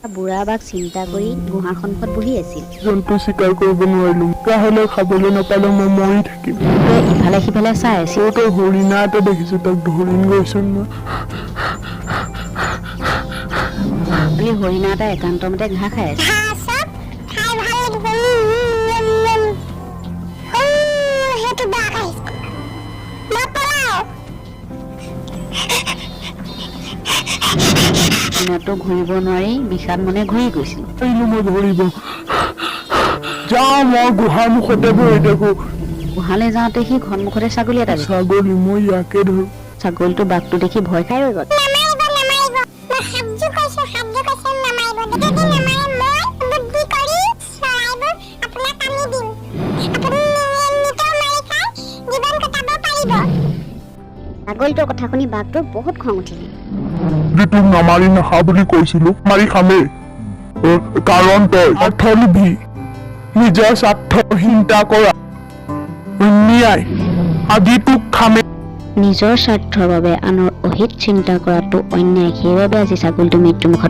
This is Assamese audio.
বুঢ়া বাঘ চিন্তা কৰি গুহাৰ সন্মুখত বহি আছিল। জন্তু চিকাৰ কৰিব নোৱাৰিলো, লাহে খাবলৈ নাপালে মই মৰি থাকিম। তই ইফালে সিফালে চাই আছিল। তই হৰিণা এটা দেখিছো, তাক ধৰিম গৈছোন মই। বুলি হৰিণা এটা একান্তমতে ঘাঁহ খাই আছিল। ঘাঁহ চব খাই ভাল লাগিছে। উম, উম, উম। ঔ, সেইটো বাঘ আহিছে, মই পলাও। দিনতো ঘূৰিব নোৱাৰি বিষাদ মনে ঘূৰি গৈছিল। পাৰিলো মই ধৰিব যাওঁ, মই গুহাৰ মুখতে বহি থাকো। গুহালৈ যাওঁতে সি সন্মুখতে ছাগলী এটা দেখিলে। ছাগলী, মই ইয়াকে ধৰো। ছাগলীটো বাঘটো দেখি ভয় খাই ৰৈ গ'ল। নামাৰিব, নামাৰিব, মই হাতযোৰ কৈছো, হাতযোৰ কৈছো, নামাৰিব। যদি নামাৰে, মই বুদ্ধি কৰি চৰাইবোৰ আপোনাক আনি দিম। আপুনি নিতৌ মাৰি খাই জীৱন কটাব পাৰিব। ছাগলীটোৰ কথা শুনি বাঘটোৰ বহুত খং উঠিলে। যদি তোক নামাৰি নাখা বুলি কৈছিলো, মাৰি খামেই। কাৰণ তই অৰ্থলোভী, নিজৰ স্বাৰ্থ চিন্তা কৰা অন্যায়। আজি তোক খামে। নিজৰ স্বাৰ্থৰ বাবে আনৰ অহিত চিন্তা কৰাটো অন্যায়। সেইবাবে আজি ছাগলীটো মৃত্যুমুখত